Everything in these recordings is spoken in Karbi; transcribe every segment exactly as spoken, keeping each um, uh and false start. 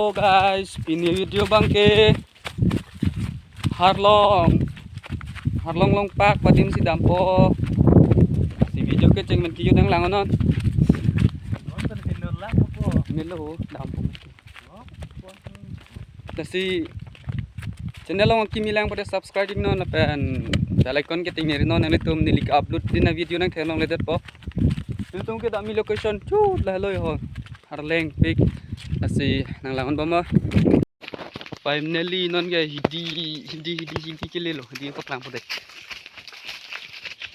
Hello guys, pini video abangke Harlong, Harlong Longpak adim si dampo. Si video kecheng pen kejut nanglang non. Melo dampo. Lasi channel along kimi lang pade subscribe non lapen bell icon ke ting neri non, nanglitum neli ke-upload dun a-video nangthe longledetpo. Nelitum ke dam location chut lahelo ho. Harleng pik. Lasi nanglang non boma. Finally non ke hidi hidi hidi hidi kelelo, hidi paklang pade.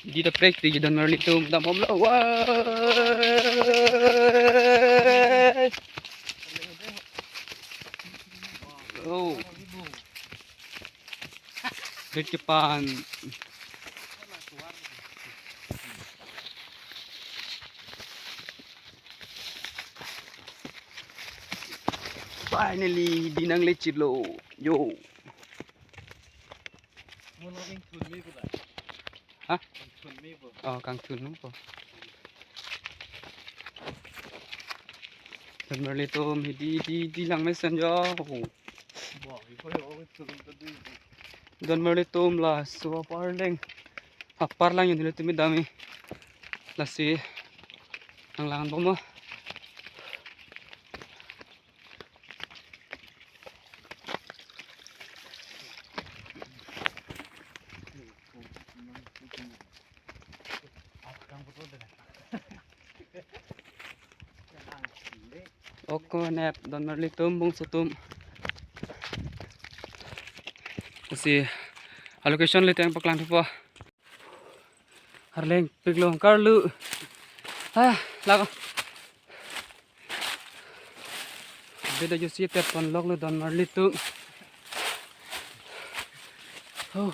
Hidi ta prek ti don marli atum dambomlo. Wah. Oh. Rit kepan. Finally, hidi nanglechitlo. Yo. Mono ingthun me pula. Ha? Ingthun me po. Oh, kangthun me po. Don marli atum hidi hidi hidi lang mesen yo. Bo, iko yo, iko yo, iko yo. Don marli atum laso apar leng. Apar lang yun nelitum dam-i. Lasi nanglang non boma. Oko nep don marli atum bungso atum. Lasi a-location le teng paklang thupo. Harleng piklo karlu. Ah, lako. Beda jo si tep pon loklo don marli atum. Oh.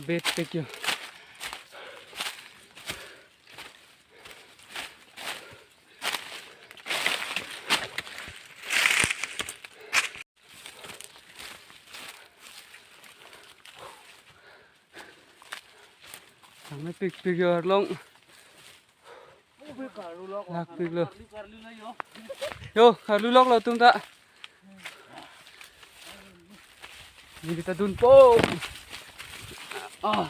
Abet pik yo. Nang me pikpik yo arlong. Lak piklo. Yo, karlu loklo atum ta. Ini kita dunpo. Ah.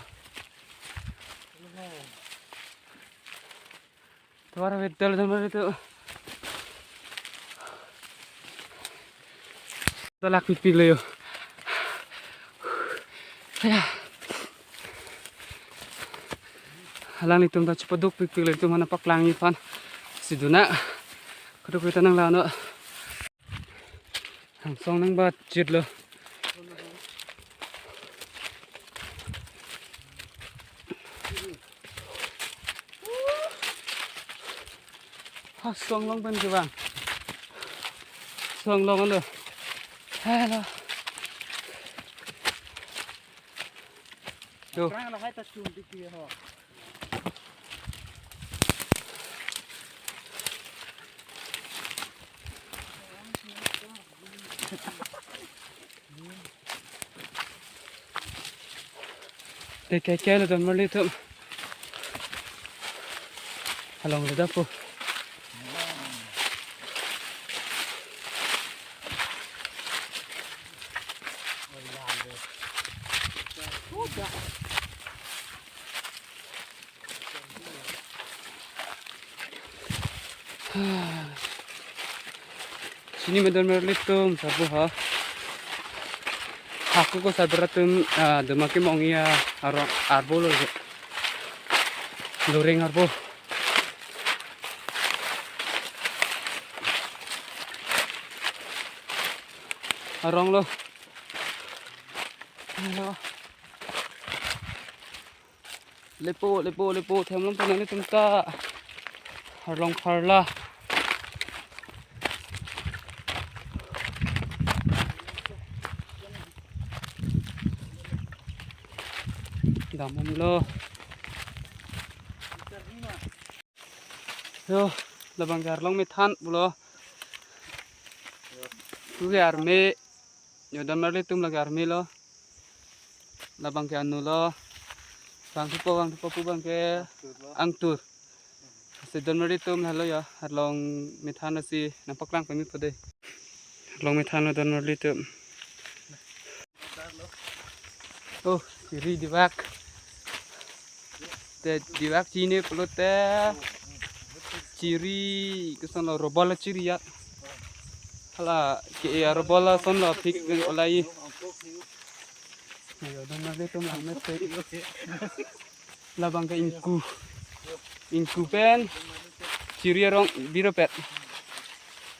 Tuar betul sama itu. Talak pikpiklo yo. Ya. Alanglitum ta chepaduk pikpiklo, ilitum aphan paklang-i aphan. Si dun nang. Kaduk kita nanglang non. Angsong nangbatchitlo. Ha, song along pen kevang. Song along lo. Hello. Yo. Prang lo hai ta chun di ki ho. Te kai kai lo don marli atum. Along le dapo. Chini me don marli atum sabu ha. Hako ko saber atum, ah, doma kemong-i arong arbo lo je. Loreng arbo. Arong lo. Hello. Lepo, lepo, lepo, themlong pen nanglitum ta. Arlong pharla. Damomlo. Yo, Labang ke arlong methan pulo. Pu ke arme. Yo, donmarli atum, lake arme lo. Labang ke anu lo. Bang thupo, bang thupo pu bang ke angtur. Si donmarli atum, halo ya, arlong methan si nangpaklang pame po dei. Arlong methan lo donmarli atum. Oh, chiri dibak. Te dibak chini pulote chiri, koson lo, robol chiri ya. Hala ke ya, robol ason lo, thik pen olai. Yo, donmarli atum, lang mesen. Labang ke ingku. Ingku pen chiri arong biro pet.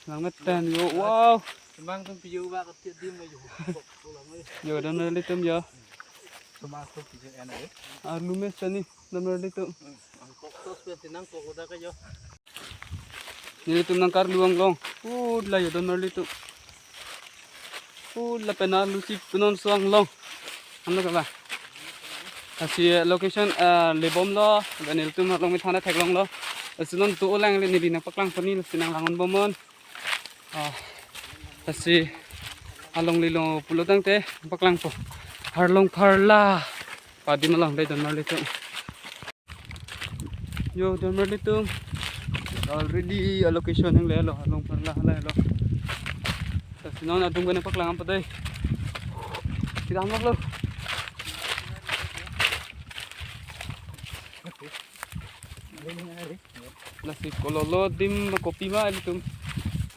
Lang mesen yo, wow. Semang tum piu ba ka tiap dim yo. Yo, donmarli atum yo. Semang tum piu en ai. Arlu mesen ni, donmarli atum. Ang kok tos pen tinang kok udah ka yo. Nelitum nangkarlu anglong. Pu la yo, donmarli atum. Pu lapen arlu si punon so anglong. Ano ka ba? Lasi location, eh, lebom lo, nelitum arlong methan theklong lo. Lasi non tu ulang le neli nangpaklang pame, lasi nanglang-un bomnon. Ah, lasi along lilo pulo tangte paklang po. Arlong pharla. Padi malang dei donmarli atum. Yo, donmarli atum. Already a location nanglelo, arlong pharla hala lo. Lasi non adung kena paklang apa dei. Kita hamak lo. Lasi kololo dim kopi ma ilitum.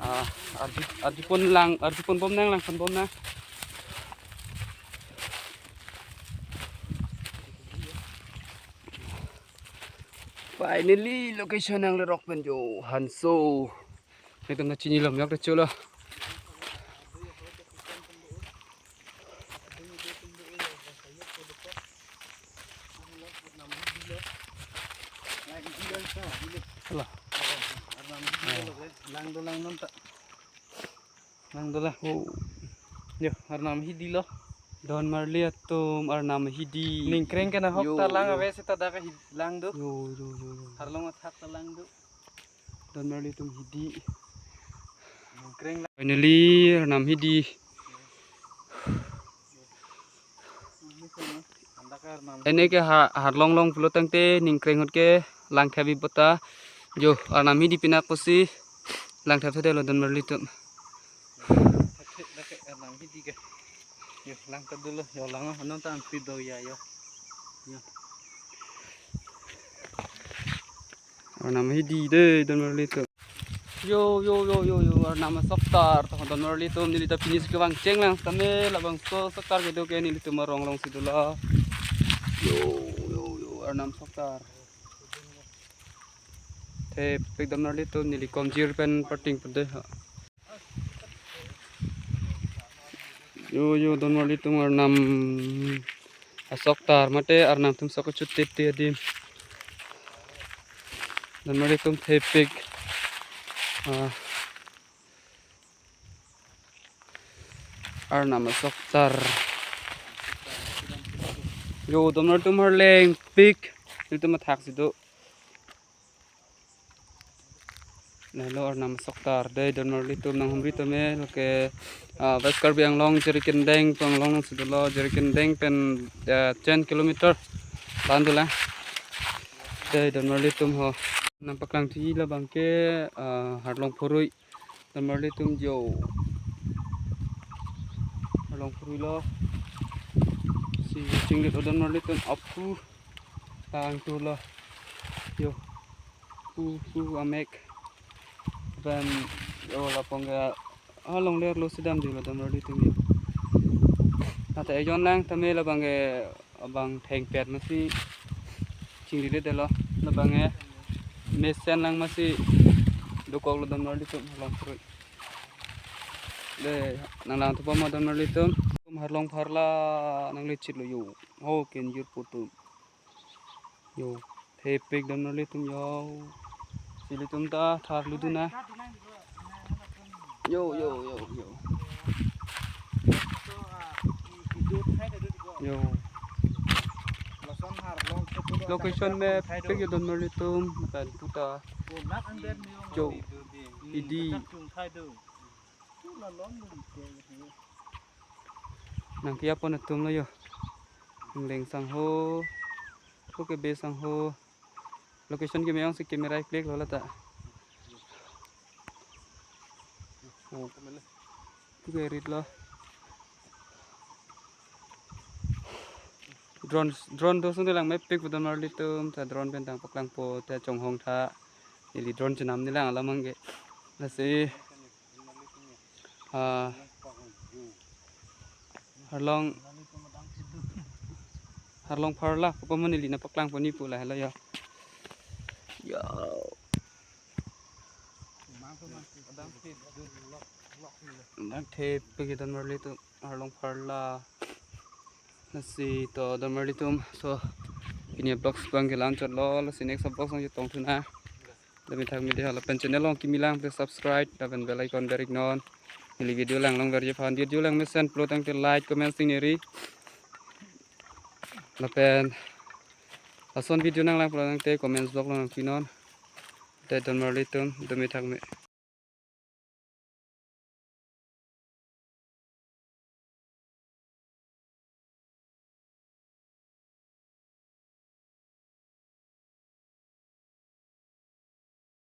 Ah, arju, arjupon lang, arjupon bomnang, langpon bomnang. Finally, location nanglerok pen yo, Hanso. Nelitum nangchini lom yok ta cholo. Hala. Lang do lang non ta. Lang do lang. Oh. Yo, arnam hidi lo. Donmarli atum, arnam hidi. Ningkreng kena hok. Yo, ta lang yo. Ave seta dak hid lang do. Yo, yo, yo, yo. Arlong athak ta lang do. Donmarli atum, hidi. Ningkreng lang. Finally, arnam hidi. Anda ka arnam. Ene ke ha-, arlong long pulo tangte ningkreng ahut ke langthep-i bota. Yo, arnam hidi pinak pusi langthep thedetlo donmarli atum. Thep thep dak arnam hidi ke. Yo, lang ta dolo, yo lang, ano ta angpi do ya yo. Yo. Arnam hidi dei donmarli atum. Yo, yo, yo, yo, yo, arnam asoktar, to donmarli atum, neli ta pini si kevang cheng lang, tame labangso soktar kedo ke nelitum arong along si dolo. Yo, yo, yo, arnam soktar. Thepik donmarli atum, neli komjir pen parting pede ha. Yo, yo, donmarli atum, arnam asoktar mate arnam atum sok chut tete adim. Donmarli atum, thepik. Ah. Arnam asoktar. Yo, donmarli atum, arleng pik. Nelitum athak si do. Lahelo arnam asoktar dei donmarli atum, nanghumri tame, lake, ah, West Karbi Anglong Jirikindeng pu anglong along si dolo, Jirikindeng pen, ah, ten kilometer lan dolang. Dei donmarli atum ho. Nangpaklang thi labang ke, ah, arlong phurui. Donmarli atum yo. Arlong phurui lo. Si chinglit lo donmarli atum, apu. Tang tu lo. Yo. Pu, pu amek. Pen yo, lapong ke along ler lo si damde lo donmarli atum yo. Ata ejon lang tame labang ke abang thengpet masi chingri dolo, labang ke mesen lang masi dokok lo donmarli atum, arlong phurui. Dei, nanglang thupo ma donmarli atum. Arlong pharla nangle chit lo yo. Ho, kenjur pu atum. Yo, thepik donmarli atum yo. Si ilitum ta tharlu dun na. Yo, yo, yo, yo. Yo. Location mepik yo don marli atum, pen puta jo idi. Nangkeja pon atum lo yo. Ingleng sangho, ko ke be sangho. Location keme jongsi camera i-click lo lata. Oh. Ko ke rit lo. Drone, drone do sung lang mepik pu don marli atum, ta drone pen tang paklangpo, ta chonghong tha. Neli drone chenam neli lang alam angke. Lasi, ah, Harlong, Harlong Pharla, apa mo neli na paklangpo ni pu lahelo yo. Yo. Dang thep pik yo don marli atum, Harlong Pharla. Lasi to don marli atum, so pini vlog abang ke la-an chot lo, lasi next vlog along chetong thu nang. Dami thak midi hala pen channel along kimi lang, please subscribe, lapen bell icon ber-ik non. Neli video lang longverji aphan, video lang mesen pulo tangte like, comment, sing neri. Lapen lason video nanglang pulo tangte comments box along nangpi non. Te don marli atum, dami thak me.